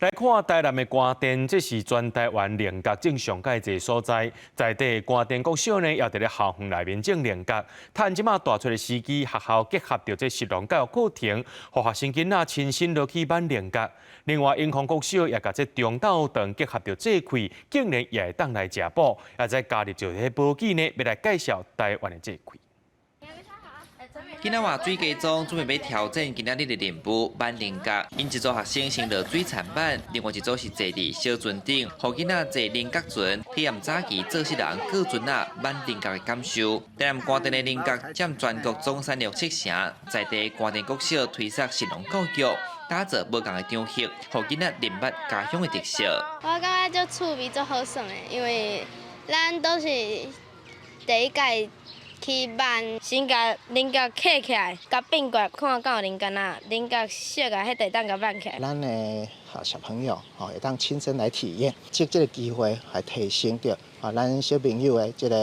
來看台南的官田，這是全台灣菱角種上蓋濟所在。在地官田國小呢，也佇咧校園內面種菱角。趁這馬大出的時機，學校結合著這食農教育課程，予學生囡仔親身落去挽菱角。另外，永康國小也共這中晝頓結合著節氣，竟然也會當來食補，也再加入就這保記呢，欲來介紹台灣的節氣。囡仔活水雞莊準備欲挑戰今仔日的任務，挽菱角。𪜶一組學生先落水田挽，另外一組是坐佇小船頂，予囡仔坐菱角船，體驗早期做穡人過船仔挽菱角的感受。台南官田的菱角佔全國總產量七成，在地官田國小推捒食農教育，打造無仝的場域，予囡仔認捌家鄉的特色。我感覺足趣味、足好耍的，因為咱都是第一擺去挽，先共菱角刻起來，共變過來看敢有菱角仔，菱角熟啊，彼就會當共挽起來。咱的小朋友吼會當親身來體驗，藉這個機會來提升著咱小朋友的這個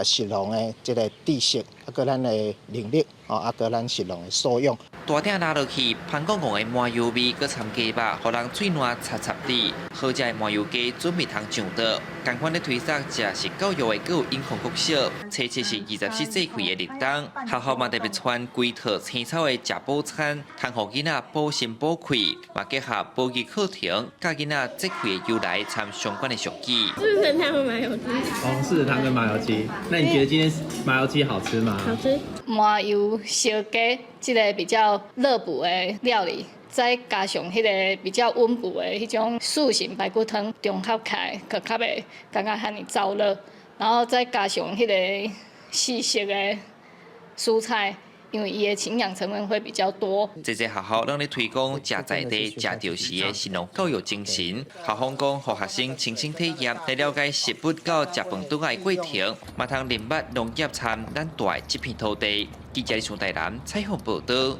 食農的這個知識，啊閣咱的能力，啊閣咱食農的素養。大鼎拉落去，香噴噴的麻油味，閣摻雞肉，予人喙瀾插插滴。好食的麻油雞準備通上桌。仝款咧推捒食食教育的，閣有永康國小，初七是24節氣的立冬，學校嘛特別傳規套青草的食補餐，通予囡仔補身補氣，嘛結合保育課程，教囡仔節氣的由來，參相關的俗語。四神湯和麻油雞。哦，四神湯跟麻油雞。那你覺得今天麻油雞好吃嗎？好吃。麻油燒雞，這个比較熱補的料理，再加上彼个比較溫補的彼種四神排骨湯，綜合起來，閣較袂感覺遐爾燥熱。然後再加上彼个四色的蔬菜，因為伊的營養成分會比較多。這濟學校攏咧推廣食在地、食著時的食農教育精神。校方講，予學生親身體驗來了解食物到食飯桌的過程，嘛通認捌農業參咱蹛的這片土地。記者李松台南採訪報導。